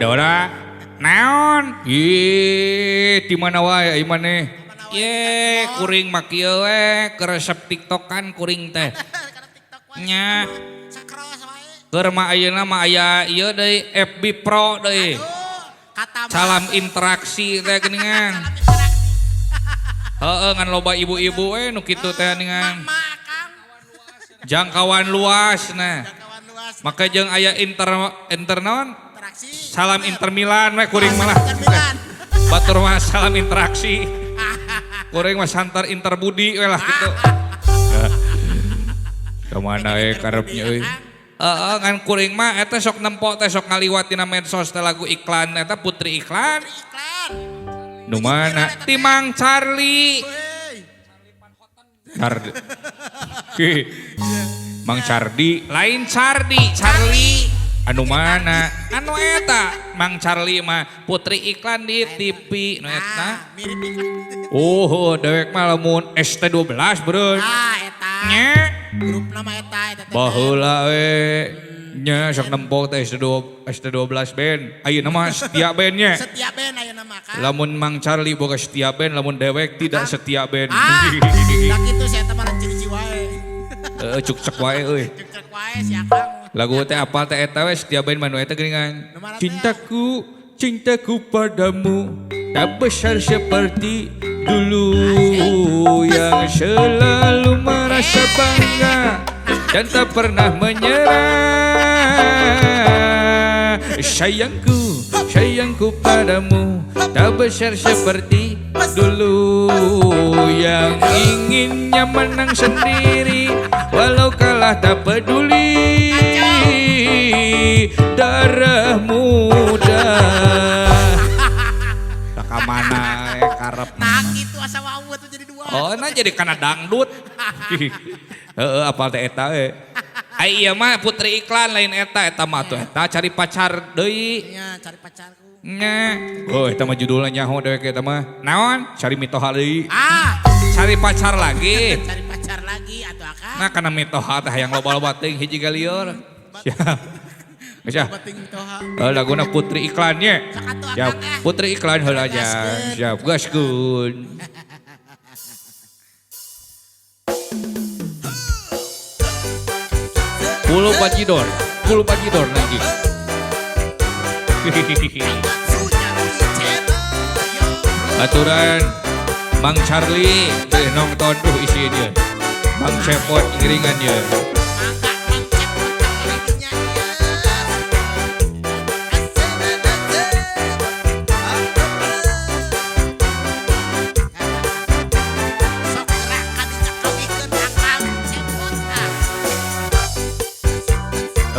Dora. Naon? Ih, di mana wae ai maneh? Ye, kuring mah kieu we, keur resep TikTokan kuring teh. Nya. Keur mah ayeuna mah aya ieu deui FB Pro deui. Salam interaksi teh geuningan. Heeh, ngan loba ibu-ibu we nu kitu teh geuningan. Jangkauan luas nah. Maka jeung aya inter inter naon? Salam Inter Milan we kuring malah. Batur mah salam interaksi. Kuring mah santar Inter Budi we lah kitu. Kemana we karepnya euy. Heeh, ngan kuring mah eta sok nempo teh sok ngaliwat dina medsos teh lagu iklan eta Putri Iklan. Nu mana? Ti Mang Charlie. Charlie. Mang Chardi, lain Chardi, Charlie. Anu mana? Anu eta Mang Charlie mah Putri Iklan di TV nu eta. Oh, dewek mah lamun ST12 beureun. Ah, eta. Nya. Grup nama eta eta teh. Baheula we nya sok nempo teh ST2 ST12 band. Ayeuna mah setia band nya. Setia band ayeuna mah kan. Lamun Mang Charlie boga setia band, lamun dewek tidak setia band. Ah, da kitu si eta mah ciri wae. Heeh, cuk cek wae euy. Cuk cek wae si Akang. Lagu teh apa teh eta we setia band mah nu eta geuningan. Nu mana teh? Cintaku, cintaku padamu tak besar seperti dulu yang selalu merasa bangga dan tak pernah menyerah. Sayangku, sayangku padamu tak besar seperti dulu yang inginnya menang sendiri walau kalah tak peduli. Darah muda. Tak ka mana karep. Nah kitu asa wawuh tuh jadi dua. Oh, nah jadi kana dangdut. Heeh, apal teh eta we. Ai ieu mah Putri Iklan lain eta, eta mah tuh eta cari pacar deui. Nya cari pacarku. Nya. Oh, eta mah judulna nyaho dewek eta mah. Naon? Cari mitoha deui. Ah, Cari pacar lagi. Cari pacar lagi atau akang. Nah, kana mitoha teh hayang loba-loba teuing hiji galieur. Siap. Geus ah. Bating mitoha. Eh, laguna Putri Iklannya. Sok atuh Siap. akang eh. Putri Iklan heula aja. Gaskeun. Siap, gaskeun. Pulo Bajidor, Pulo Bajidor lagi. Aturan Mang Charlie teh nonton tuh isi dia. Mang Cepot ngiringan dia.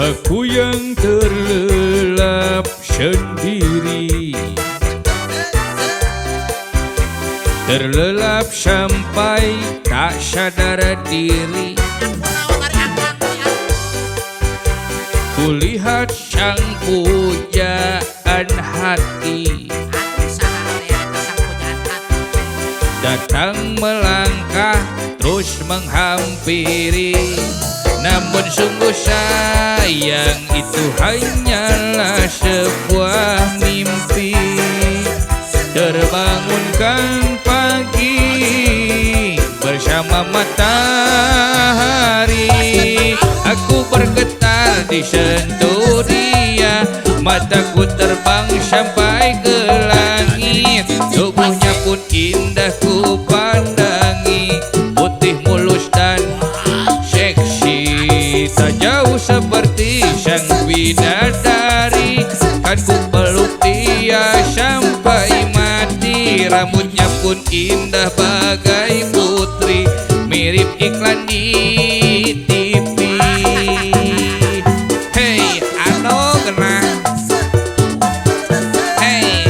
Aku yang terlelap sendiri, terlelap sampai tak sadar diri. Kulihat sang pujaan hati datang melangkah terus menghampiri. Namun sungguh sayang itu hanyalah sebuah mimpi. Terbangunkan pagi bersama matahari. Aku bergetar disentuh dia, mataku terbang sampai ke langit. Tubuhnya pun indah ku pandangi, putih mulus dan seksi. Tak jauh seperti sang bidadari, kan ku peluk dia sampai mati. Rambutnya pun indah bagai putri, mirip iklan di TV. Hey, anu kena. Hey.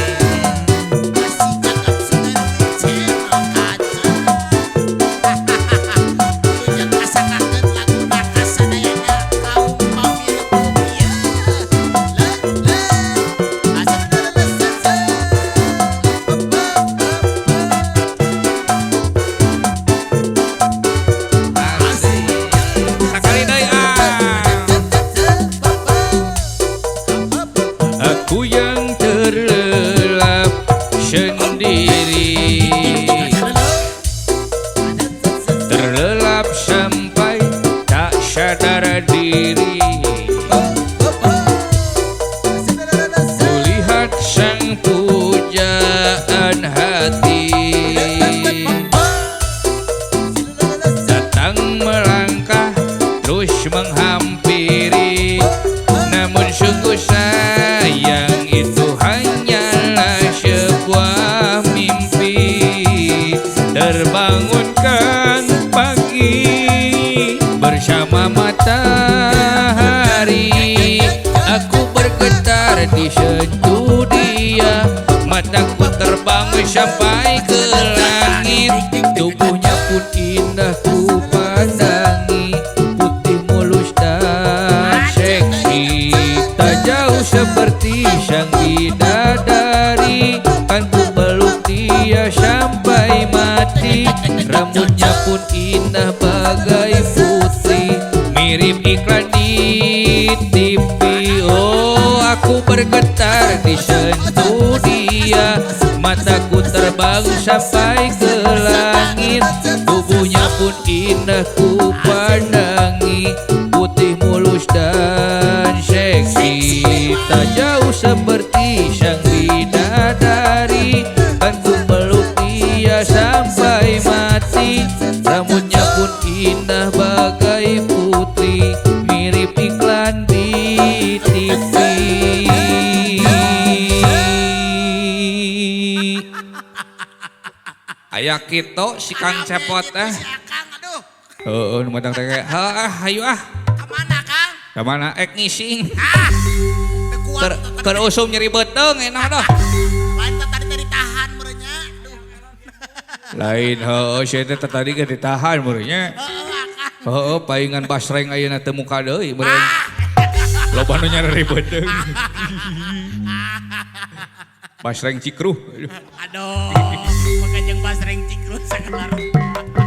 Asik. sadar diri. Kulihat sang pujaan hati datang melangkah terus menghampiri. Namun sungguh sayang itu hanyalah sebuah mimpi. Terbangunkan pagi bersama matahari. Aku bergetar disentuh dia, mataku terbang sampai ke langit. Tubuhnya pun indah ku pandangi, putih mulus dan seksi. Tak jauh seperti sang bidadari, kan ku peluk dia sampai mati. Rambutnya pun indah bagai putri, mirip iklan di TV. Oh, aku bergetar disentuh dia, mataku terbang sampai ke langit. Tubuhnya pun indah ku pandangi, putih mulus dan seksi. Tak jauh seperti sang bidadari, kan ku peluk dia sampai mati. Rambutnya pun indah bagai putri, mirip iklan di TV. Aya kitu si Kang Cepot teh. Si Akang, aduh. Heeh, nu matang teh. Heuh, hayu ah. Kemana, Kang? Ka mana ek ngising. Ah. Teu kuat. Keur keur usum nyeri beuteung enak dah. Lain teh tadi teh ditahan meureunnya. Aduh. Lain heuh sia teh tadi ge ditahan meureunnya. Heeh, Akang. Heeh, paingan basreng ayeuna teu muka deui meureun. Loba nu nyeri beuteung. Basreng cikruh. Aduh, maka jeung basreng cikrus sagala rupa.